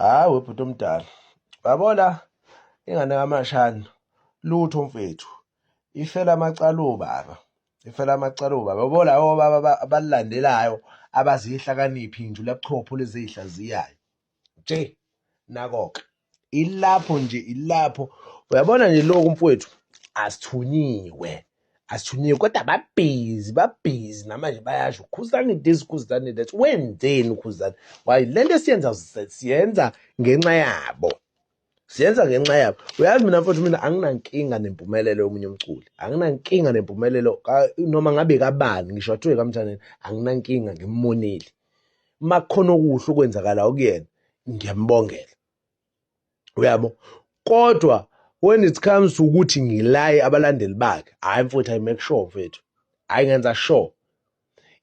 Hayi webhuti omdala. Yabo la ingane kaMashana lutho mfethu. Ifela amacala obaba. Ifela amacala obaba. Yabo la obaba abalandelayo abazihlakaniphi nje ulabuchopho lezi ezihlaziyayo. Nje nako-ke ilapho nje ilapho uyabona nje lokhu mfowethu asithunyiwe asithunyiwe kodwa babhizi babhizi namanje bayasho khuzani this khuzani that wenzeni ukhuzani why lento esiyenza siyenza ngenxa yabo siyenza ngenxa yabo uyazi mina mfowethu mina anginankinga nempumelelo yomunye umculi anginankinga nempumelelo noma ngabe kabani ngisho athiwe kamthaneni anginankinga ngimmonile uma kukhona okuhle okwenzakalayo kuyena ngiyambongela uyabo kodwa when it comes to ukuthi ngilaye abalandeli bakhe hhayi mfowethu i make sure mfowethu hhayi ngenza sure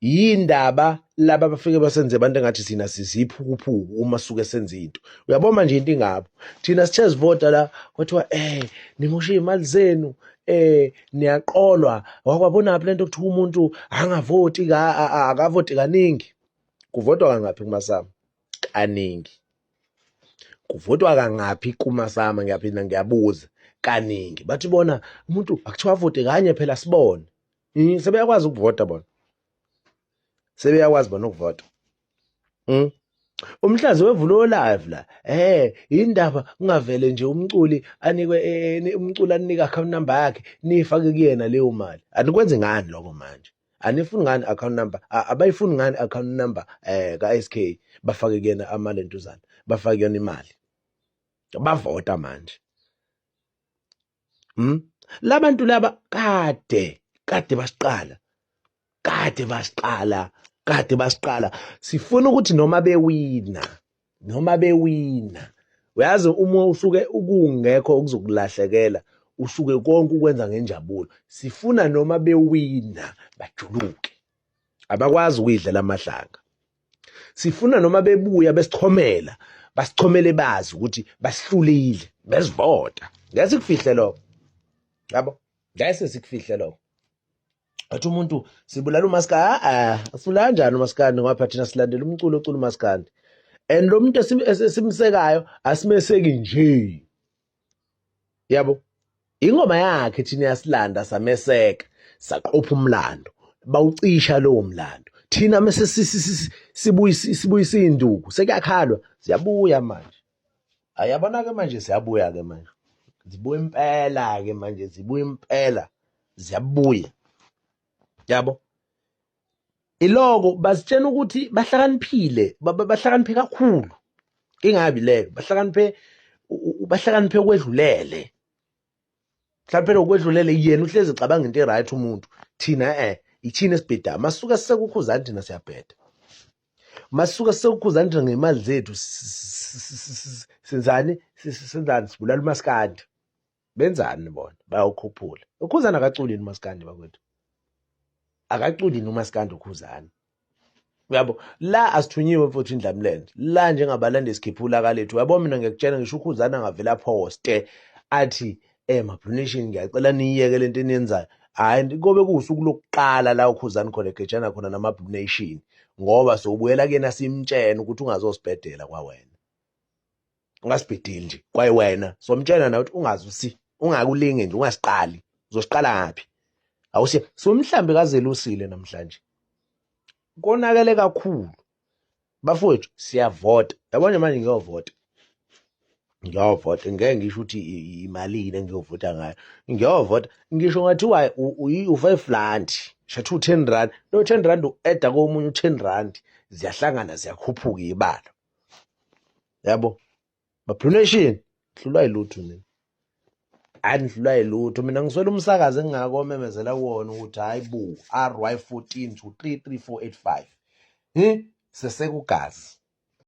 yindaba laba bafike basenze abantu engathi thina siziphukuphuku uma suke senza into uyabona manje into ingabo thina sithe sivota la kwathiwa eh nimoshe imali zenu eh niyaqolwa wakwabonaphi lento kuthiwa umuntu angavoti akavoti kaningi kuvotwa kangaphi kumasama kaningi kuvotwa kangaphi kumasama ngiyaphinda ngiyabuza kaningi bathi bona umuntu akuthiwa avote kanye phela sibone sebeyakwazi ukuvota bona sebeyakwazi bona ukuvota. Umhlazi wevulo live la eh indaba kungavele nje umculi anikwe eh, umculi anike account number yakhe niyifake kuyena leyo mali anikwenzi ngani lokho manje anifuni ngani account number abayifuni ngani account number eh ka SK bafake kuyena amalentuzana bafake kuyona imali bavota manje. Labantu laba kade kade basiqala kade basiqala kade basiqala sifuna ukuthi noma bewina noma bewina uyazi uma usuke ukungekho okuzokulahlekela usuke konke ukwenza ngenjabulo sifuna noma bewina bajuluke abakwazi ukuyidlela amahlanga sifuna noma bebuya besichomela basichomele bazi ukuthi basihlulile besivota ngeke sikufihle lokho yabo ngeke sikufihle lokho athi umuntu sibulala umaskandi a sibulala kanjani umaskandi ngoba phela thina silandela umculo ocula umaskandi and lo muntu esimsekayo asimeseki nje yabo ingoma yakhe thina yasilanda sameseka saqopha umlando bawucisha lowo mlando thina mase sibuyisa induku sekuyakhalwa ziyabuya manje ayabona ke manje siyabuya ke manje zibuya impela ke manje zibuya impela ziyabuya yabo iloko bazitshena ukuthi bahlakaniphile bahlakaniphe kakhulu ingabi leyo bahlakaniphe bahlakaniphe kwedlulele mhlawumbe okwedlulele yena uhlezi ecabanga into e-right umuntu thina eh ithina esibhedayo masuke sisekukhuzani thina siyabheda masuke sisekukhuzani thina ngemali zethu senzani senzani sibulala umaskandi benzani bona bayawukhuphula ukhuzani akaculi yini umaskandi bakwethu akaculi yini umaskandi ukhuzani uyabo la asithunyiwe mfowethu indlamlende la njengabalandi sikhipha ulaka lethu uyabo mina ngiyakutshela ngisho ukhuzani angavele aphoste athi eh mabhunation ngiyacela niyiyeke lento eniyenzayo hhayi kobe kuwusuku lokuqala la ukhuzani khona egejana khona nama-blue nation ngoba sowubuyela kuyena simtshene ukuthi ungazosibhedela kwawena ungasibhedeli nje kwaye wena somtshela nawe ukuthi ungazi usi ungakulinge nje ungasiqali uzosiqala ngaphi awusiye so mhlambe kazelusile namhlanje konakele kakhulu bafowethu siyavota yabona manje ngiyovota ngiyovota ngeke ngisho ukuthi imalini engiyovota ngayo ngiyovota ngisho ngathiwa u-five rand shathu u-ten rand lo ten rand u-eda komunye u-ten rand ziyahlangana ziyakhuphuka ibalo yabo Blue Nation hlulwa yilutho mina andihlulwa yilutho mina ngiswela umsakazo engingakomemezela kuwona ukuthi hayi bo RY 14 to 33485 sesekugazi.